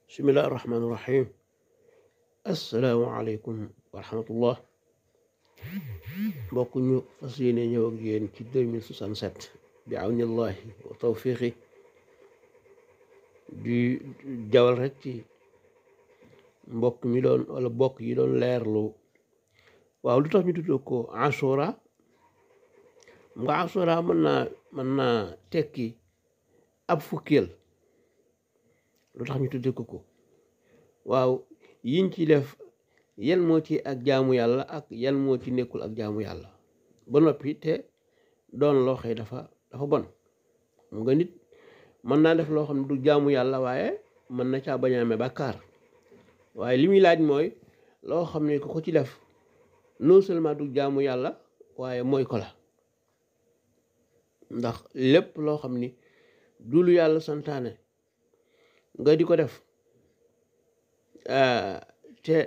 bismillahi irrahmani irrahim asalaamaaleykum wa rahmatullah mbokk ñu fas yéene ñëw ak yéen ci 2067 bi awnillahi wa tawfiqi di jawal rek ci mbokk mi doon wala bokk yi doon leerlu waaw lu tax ñu tuddee ko Ashura nga Ashura mën naa tekki ab fukkeel lu tax ñu tuddee ko waaw yiñ ci def yan moo ci ak jaamu yàlla ak yan moo ci nekkul ak jaamu yàlla ba noppi te doon loo xëy dafa bon mu nga nit mën naa def loo xam ne du jaamu yàlla waaye mën na caa bañ a amee bàkkaar waaye li muy laaj mooy loo xam ne ko ci def non seulement du jaamu yàlla waaye mooy ko la ndax lépp loo xam ni du lu yàlla santaane nga di ko def te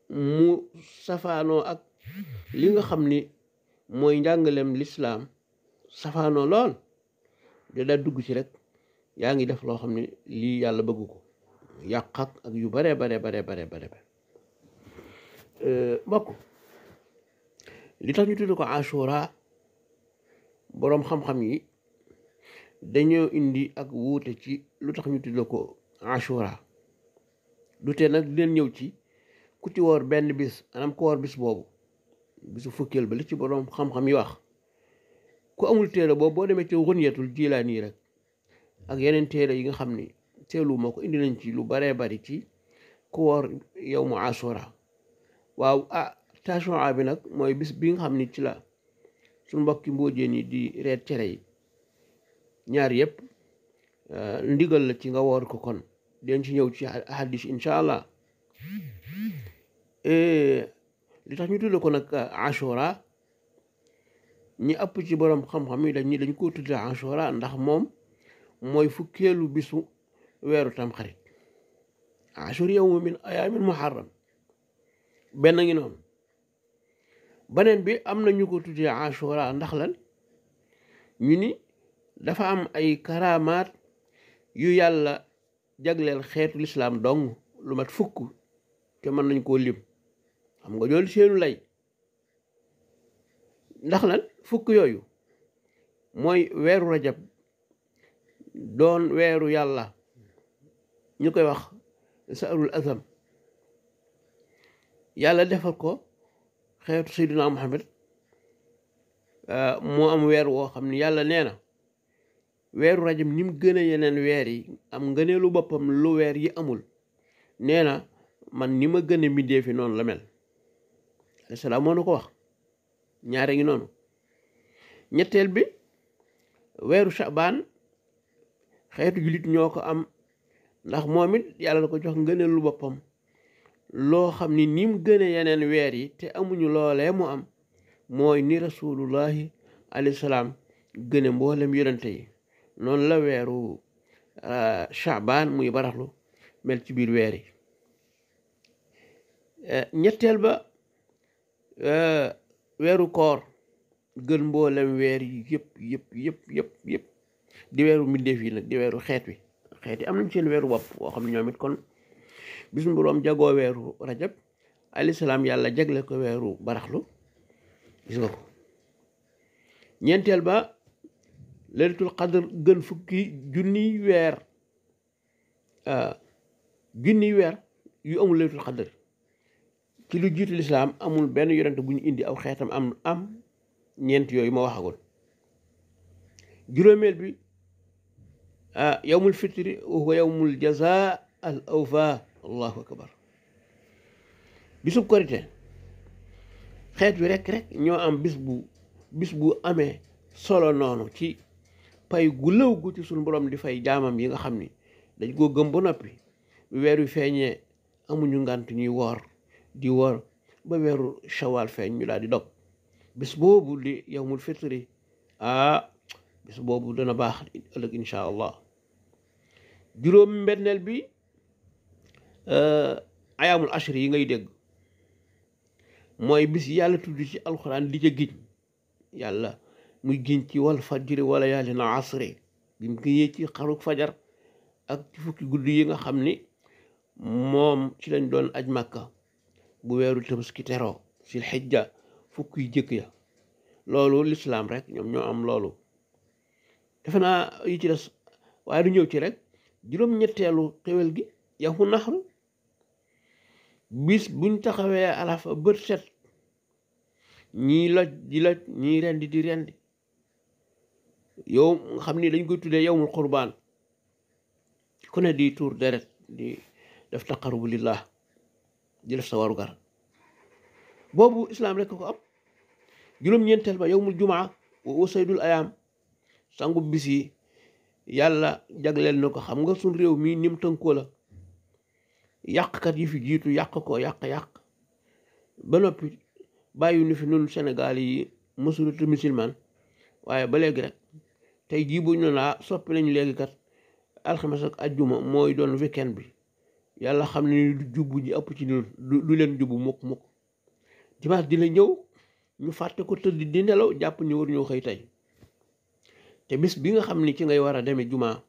mu safaanoo ak li nga xam ni mooy njàngaleem lislaam safaanoo lool de da dugg ci rek yaa ngi def loo xam ne lii yàlla bëggu ko yàq ak yu bare mbokk li tax ñu tudd ko Ashura boroom xam-xam yi dañoo indi ak wuute ci lu tax ñu tudd ko Ashura du tee nag di leen ñëw ci ku ci woor benn bis anam ko woor bis boobu bisu fukkeel ba li ci boroom xam-xam yi wax ku amul téere boobu boo demee ci Ghunyatul Jilaani rek ak yeneen téere yi nga xam ni teelu moo ko indi nañ ci lu baree bari ci ku woor yow mu Ashura waaw Tashua bi nag mooy bis bi nga xam ni ci la suñu mbokki mboojeen yi di reet cere yi ñaar yëpp ndigal la ci nga woor ko kon den ci ñëw ci hadis incha allah li tax ñu tudde ko nag Ashura ñi ëpp ci borom xam-xam yi dañ ko tudde Ashura ndax moom mooy fukkeelu bisu weeru tamxarit ashur yawmu min ayaamin muharram benn ngi noonu beneen bi am na ñu ko tuddee Ashura ndax lan ñu ni dafa am ay karamaat yu yàlla jagleel xeetu lislaam dong lu mat fukk te mën nañ koo lim xam nga loolu seenu lay ndax lan fukk yooyu mooy weeru rajab doon weeru yàlla ñu koy wax saarul azam yàlla defal ko xeetu sayyidina Muhammad moo am weer woo xam ne yàlla nee na weeru rajab ni mu gën a yeneen weer yi am ngëneelu boppam lu weer yi amul nee na man ni ma gën a mbindee fi noonu la mel alayhi salaam moo na ko wax ñaare ngi noonu ñetteel bi weeru Sha'baan xeetu jullit ñoo ko am ndax moom it yàlla na ko jox ngëneelu boppam loo xam ni mu gën a yeneen weer yi te amuñu loolee mu am mooy ni rasulullahi alayhi salaam gën a mboolem yonente yi noonu la weeru Sha'baan muy baraxlu mel ci biir weer yi ñetteel ba weeru koor gën mboolem weer yi yëpp di weeru mbindeef yi nag di weeru xeet yi am nañ seen weeru bopp boo xam ne ñoom it kon bis mu boroom jagoo weeru rajab alayhi salaam yàlla jagle ko weeru baraxlu gis nga ko ñeenteel ba laylatul qadr gën fukki junniy weer yu amul laylatul qadr ci lu jiitu lislaam amul benn yonent bu ñu indi aw xeetam am ñeent yooyu ma waxagul juróomeel bi yawmul fitri wa huwa yawmul jazaa al awfa allahu akbar bisub korite xeet wi rek ñoo am bis bu amee solo noonu ci pay gu lëw gu ci suñu borom di fay jaamam yi nga xam ni dañ koo gëm ba noppi weer wi feeñee amuñu ngant ñuy woor di woor ba weeru shawal feeñ ñu daal di dog bis boobu di yawmul fitri bis boobu dana baax ëllëg insha allah juróom mbenneel bi ayaamul ashri yi ngay dégg mooy bis yàlla tudd ci alxuraan di ca giñ yàlla muy giñ ci wal fajri wala yaalin asri bi mu giñee ci xaruk fajar ak ci fukki guddi yi nga xam ni moom ci lañ doon aj Màkka bu weeru Tabaski teroo sil xijja fukk yu jëkk ya loolu lislaam rek ñoom ñoo am loolu defe naa yi ci des waaye du ñëw ci rek juróom-ñetteelu xéwal gi yawmu naxr bis buñ taxawee alafa bët set ñii loj di loj ñii rendi di rendi yow nga xam ni dañ koy tuddee yawmul qurbaan ku ne di tuur deret di def taqarrubu lillah di def sa warugar boobu islaam rek ko am juróom-ñeenteel ba yawmul jumaa wa saydul ayaam sangu bis yi yàlla jagleel na ko xam nga suñ réew mii nim tënkoo la yàqkat yi fi jiitu yàq ko yàq ba noppi bàyyi nu fi nun Sénégal yi majorité musulman waaye ba léegi rek tey jii bu ñu laa soppi nañu léegi kat alxames ak ajjuma mooy doon weekend bi yàlla xam ne du jubbu ji ëpp ci ñun du leen jubbu mukk dimanche dina ñëw ñu fàtte ko tëdd di nelaw jàpp ñu war ñoo xëy tey te bis bi nga xam ni ci ngay war a demee jumaa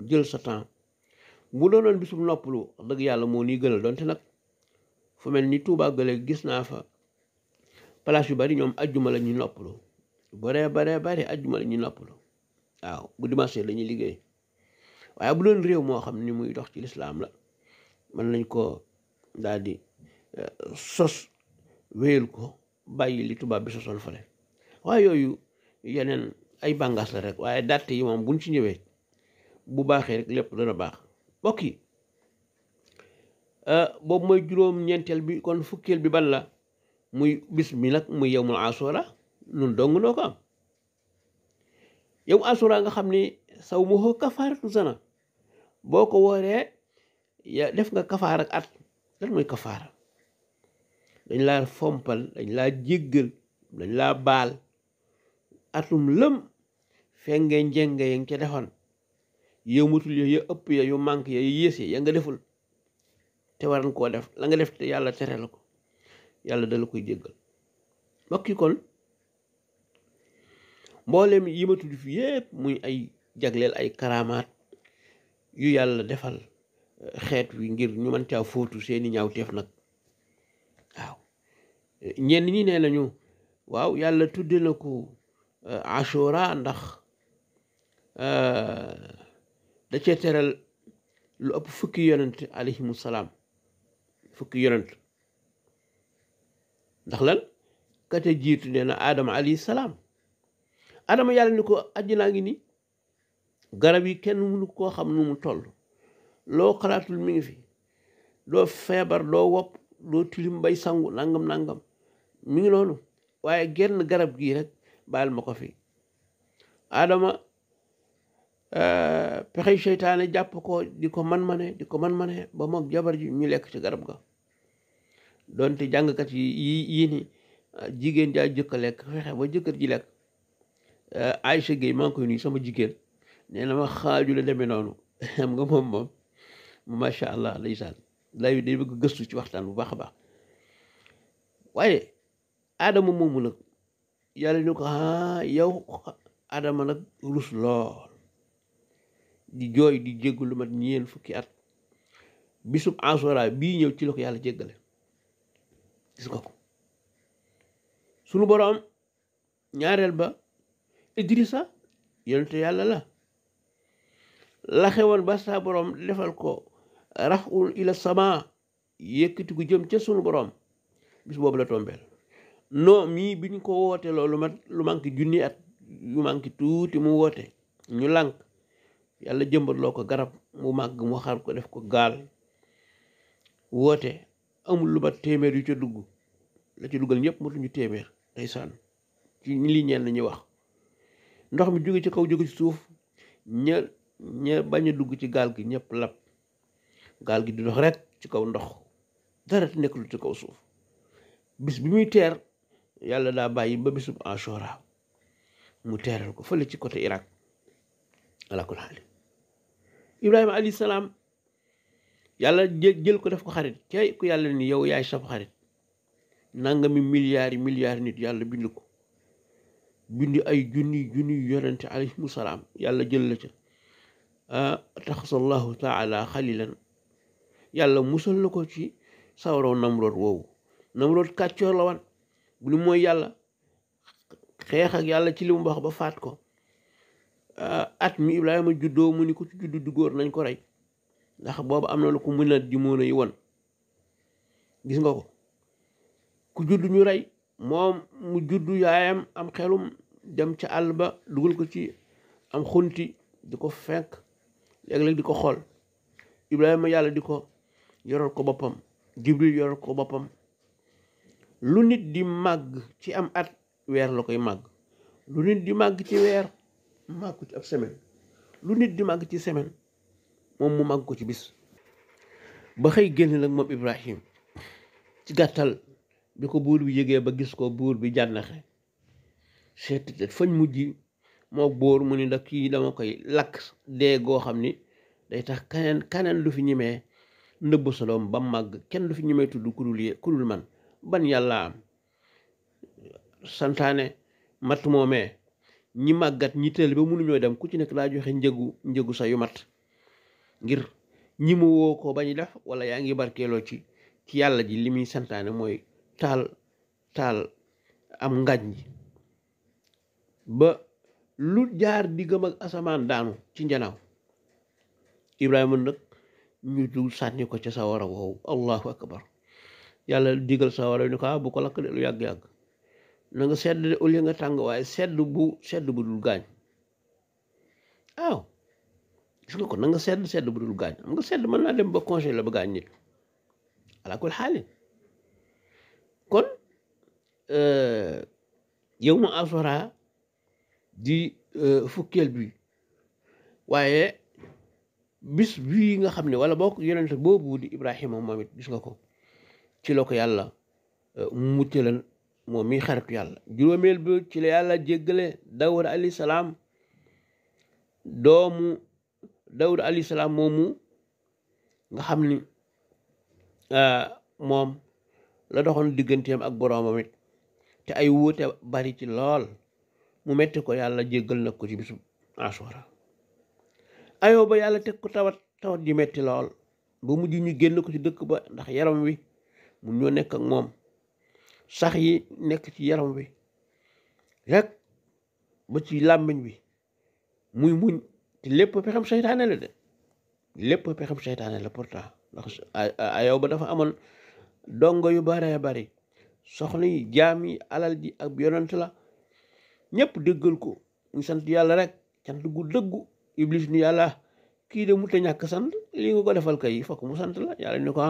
jël sa temps bu doonoon bisum noppalu wax dëgg yàlla moo nii gënal doonte nag fu mel ni Tuubaa gële gis naa fa place yu bari ñoom ajjuma la ñuy noppalu bare ajjuma la ñuy noppalu waaw bu dimanche la ñuy liggéey waaye bu doon réew moo xam ni muy dox ci lislaam la mën nañ ko daal di sos wéyal ko bàyyi li tubaab bi sosoon fale waaye yooyu yeneen ay bàngaas la rek waaye date yi moom buñ ci ñëwee bu baaxee rek lépp dana baax mbokk yi boobu mooy juróom-ñeenteel bi kon fukkeel bi ban la muy bis mi nag muy yawmul asura nun dong noo ko am yow asura nga xam ni sawmuhu kafaaratu sana boo ko wooree ya def nga kafaar ak at lan mooy kafaara dañ laa fompal dañ laa jéggal dañ laa baal atum lëm fengee njenge ya nga ca defoon yow matul ya ëpp ya yu manque ya yu yées ya nga deful te waran koo def la nga def te yàlla tere la ko yàlla dala koy jéggal mbokk yi kon mboolem yi ma tudd fi yépp muy ay jagleel ay karamaat yu yàlla defal xeet wi ngir ñu mën caa fóotu seeni ñaawteef nag waaw ñenn ñi nee nañu waaw yàlla tudde na ko ashura ndax da cee teral lu ëpp fukki yonent alayhimu salaam fukki yonent ndax lan kate jiitu nee na Adama alayhi salaam Adama yàlla ni ko àjjanaa ngi ni garab yi kenn mënu koo xam nu mu toll loo xalaatul mi ngi fi doo feebar doo wopp doo tilim bay sangu nangam mi ngi noonu waaye genn garab gii rek baal ma ko fi Adama pexey seytaane jàpp ko di ko man-mane ba moog jabar ji ñu lekk ci garab ga doonte jàngkat yi ni jigéen jaa jëkk a lekk fexe ba jëkkër ji lekk Aïcha Gueye maa ngi koy nuyu sama jigéen nee na ma xaaju la demee noonu xam nga moom macha allah ndeysaan day bëgg gëstu ci waxtaan bu baax a baax waaye Adama moomu nag yàlla ñu ko yow Adama nag rus lool di jooy di jéggu lu mat ñeen fukki at bisub Ashura bii ñëw ci la ko yàlla jéggale gis nga ko sunu boroom ñaareel ba Idrissa yonente yàlla la xewoon ba sa boroom defal ko raful ila sama yëkkati gu jëm ca sunu boroom bis boobu la tombeel non mii bi ñu ko woote loolu lu manqué junni at yu manqué tuuti mu woote ñu lànk yàlla jëmbat loo ko garab mu màgg mu xar ko def ko gaal woote amul lu mat téeméer yu ca dugg la ci duggal ñëpp matuñu téeméer ndeysaan ci li ñenn ñi wax ndox mi jóge ci kaw jóge ci suuf ña bañ a dugg ci gaal gi ñëpp lab gaal gi di dox rek ci kaw ndox dara nekk lu ci kaw suuf bis bi muy teer yàlla daa bàyyi ba bisub Ashura mu teeral ko fële ci côté Irak ala kulli haal Ibrahima alayhi salaam yàlla jël ko def ko xarit cay ku yàlla ni yow yaay sab xarit nangami milliards nit yàlla bind ko bind ay junni yonente alayhimu salaam yàlla jël la ca taxasallahu taala xalilan yàlla musal na ko ci sawaraw Namrood woowu. Namrood kàccoor la wan bu lu mooy yàlla xeex ak yàlla ci li mu wax ba faat ko. At mi Ibrahima juddoo mu ni ko ci juddu du góor nañ ko rey ndax boobu am na lu ko mën a di moona yi won gis nga ko ku juddu ñu rey moom mu juddu yaayam am xelum dem ca àll ba dugal ko ci am xunti di ko fekk léeg-léeg di ko xool Ibrahima yàlla di ko yoral ko boppam Jibril yoral ko boppam lu nit di màgg ci am at weer la koy màgg lu nit di màgg ci weer màgg ko ci ab semaine lu nit di màgg ci semaine moom mu màgg ko ci bis ba xëy génn nag moom Ibrahim ci gàttal bi ko buur bi yëgee ba gis ko buur bi jànnaxe seet fañ mujj moo bóor mu ni ndax kii dama koy lakk dee goo xam ni day tax kaneen du fi ñemee ndëbb soloom ba màgg kenn du fi ñemee tudd kudul man ban yàlla am santaane matt moomee ñi màggat ñi tël ba mënuñoo dem ku ci nekk daa joxe njëgu sa yu mat ngir ñi mu woo ko bañ def wala yaa ngi barkeeloo ci yàlla ji li muy santaane mooy taal am ngaañ ji ba lu jaar diggam ak asamaan daanu ci njanaaw Ibrahima nag ñu dugg sànni ko ca sawara woowu allahu akbar yàlla digal sawara ni ko bu ko lakk de lu yàgg-yàgg na nga sedd de au lieu nga tàng waaye sedd bu dul gaañ waaw gis nga ko na nga sedd bu dul gaañ am nga sedd mën naa dem ba congé la ba gaañ nit ala kul xaalin kon yow ma asura di fukkeel bi waaye bis bii nga xam ne wala boo ko yonent boobu di Ibrahima moom it gis nga ko ci la ko yàlla muccalan moom mi xaritu yàlla juróomeel bi ci la yàlla jéggale Daawuda alayhi salaam doomu Daawuda alayhi salaam moomu nga xam ni moom la doxoon digganteem ak boroomam it te ay wuute bari ci lool mu metti ko yàlla jéggal nag ko ci bisu Ashura ayoo ba yàlla teg ko tawat ji metti lool ba mujj ñu génn ko ci dëkk ba ndax yaram wi mun ñoo nekk ak moom sax yi nekk ci yaram wi rek ba ci làmmiñ bi muy muñ te lépp pexem seytaane la de lépp pexem seytaane la pourtant ndax ayoo ba dafa amoon dongo yu baree bari soxna yi jaam yi alal ji ak yonent la ñëpp déggal ko ñu sant yàlla rek cant gu dëggu iblis ni yàlla kii de mu ta ñàkk sant lii nga ko defal kay fokk mu sant la yàlla ni ko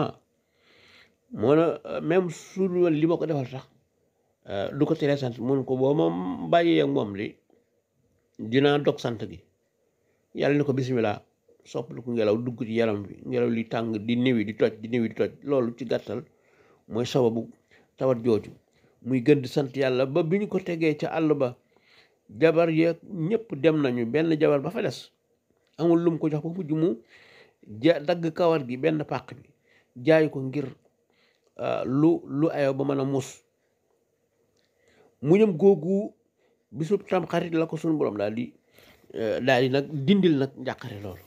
moo na même su dul li ma ko defal sax du ko teree sant mun ko boo moom bàyyee ak moom li dinaa dog sant gi yàlla ni ko bismillah sopplu ko ngelaw dugg ci yaram bi ngelaw li tàng di néewi di toj loolu ci gàttal mooy sababu tawat jooju muy gën di sant yàlla ba bi ñu ko tegee ca àll ba jabar yeeg ñëpp dem nañu benn jabar ba fa des amul lum ko jox ba mujj mu dagg kawar gi benn pàq bi jaay ko ngir lu ayoo ba mën a mus muñam googu bisub tam xarit la ko suñu borom daal di nag dindil nag njàqare loolu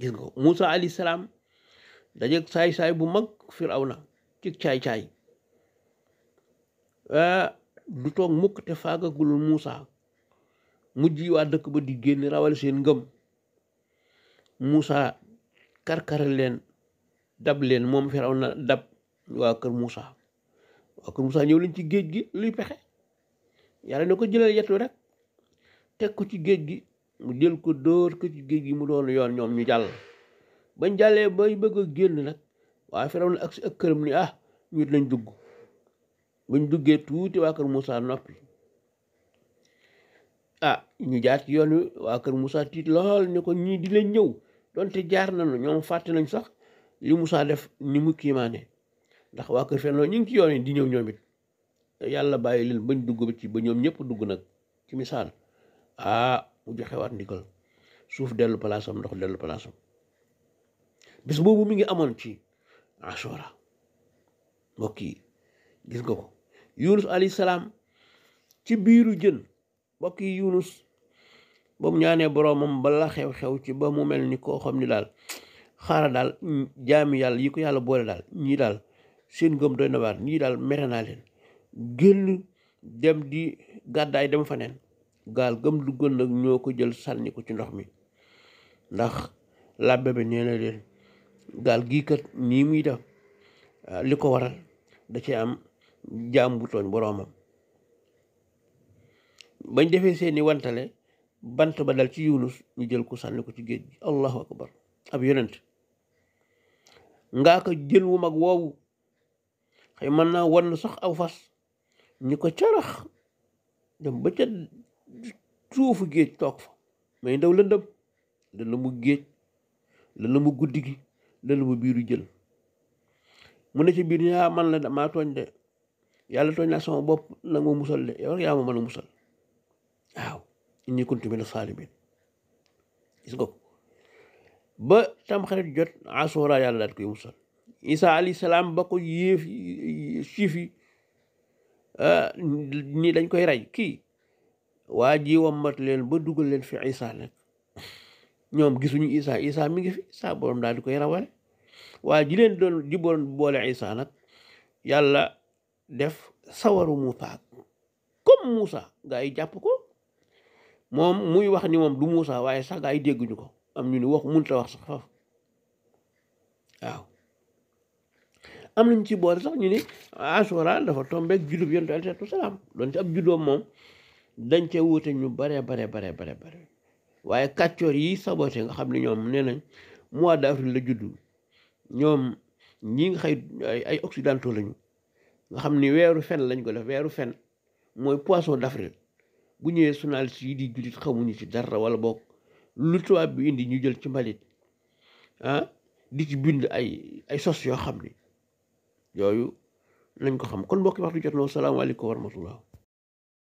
gis nga Muusa alayhi salaam dajeeg saay-saay bu mag Firawna ci caay-caay du toog mukk te faagagul Muusa mujj waa dëkk ba di génn rawal seen ngëm Muusa karkaral leen dab leen moom Firawna dab waa kër Muusa ñëw leen ci géej gi luy pexe yàlla ne ko jëlal yetu rek teg ko ci géej gi mu jël ko dóor ko ci géej gi mu doon yoon ñoom ñu jàll bañ jàllee bay bëgg a génn nag waa Firawna ak si ak këram ni ñu lañ dugg bañ duggee tuuti waa kër Muusa noppi ñu jaar ci yoon wi waa kër Muusa tiit lool ne ko ñii di leen ñëw donte jaar nañu ñoom fàtte nañ sax li Muusa def ni mu kiimaane ndax waa kër Firawna ñu ngi ci yoon yi di ñëw ñoom it yàlla bàyyi leen bañ dugg ba ci ba ñoom ñëpp dugg nag ci misaal mu joxe waat ndigal suuf dellu palaasam ndox dellu palaasam bis boobu mi ngi amoon ci Ashura mbokk yi gis nga ko Yunus alayhi salaam ci biiru jën mbokk yi Yunus ba mu ñaanee boroomam bala xew-xew ci ba mu mel ni koo xam ni daal xaaral daal jaami yàlla yi ko yàlla boole daal ñii daal seen ngëm doy na waar ñii daal mere naa leen génn dem di gàddaay dem fa neen gaal gëm duggoon nag ñoo ko jël sànni ko ci ndox mi ndax làbbe bi nee na leen gaal gii kat nii muy def li ko waral da ci am jaam bu tooñ boroomam bañ defee seeni wantale bant ba dal ci Yunus ñu jël ko sànni ko ci géej gi allahu akbar ab yonent ngaa ko jën wu mag woowu xëy mën naa wann sax aw fas ñu ko carax dem ba ca suufu géej toog fa mais ndaw lëndëmu géej lëndëmu guddi gi lëndëmu biiru jël mu ne ci biir ñaa man la damaa tooñ de yàlla tooñ naa sama bopp nag ma musal de yow yaa ma mën a musal waaw inni kuntu mina saalimin gis nga ko ba tam xarit jot asura yàlla daal koy musal isa alayhi salaam ba ko yéef siif yi nii dañ koy rey kii waa ji wammat leen ba dugal leen fi isa nag ñoom gisuñu isa mi ngi fi saa borom daal di koy rawale waa ji leen doon jiboon boole isa nag yàlla def sawaru Muusaa comme Muusaa gaa yi jàpp ko moom muy wax ni moom du Muusaa waaye sax gaa yi dégguñu ko am ñu ni wax mënut a wax sax faf waaw am nañ ci boole sax ñu ni Ashura dafa tombeek juddub Yonent alayhi salaatu wa salaam doon ci ab juddoom moom dañ ca wuute ñu bare waaye kàccoor yi sabote nga xam ne ñoom nee nañ mois d'avril la juddu ñoom ñi nga xëy ay occidentaux lañu nga xam ni weeru fen lañ ko def weeru fen mooy poisson d'avril bu ñëwee journaliste yi di jullit xamuñu ci dara wala boog lu tubaab bi indi ñu jël ci mbalit di ci bind ay sos yoo xam ni yooyu nañ ko xam kon mbokki waxtu jot na salaamaaleykum wa rahmatullah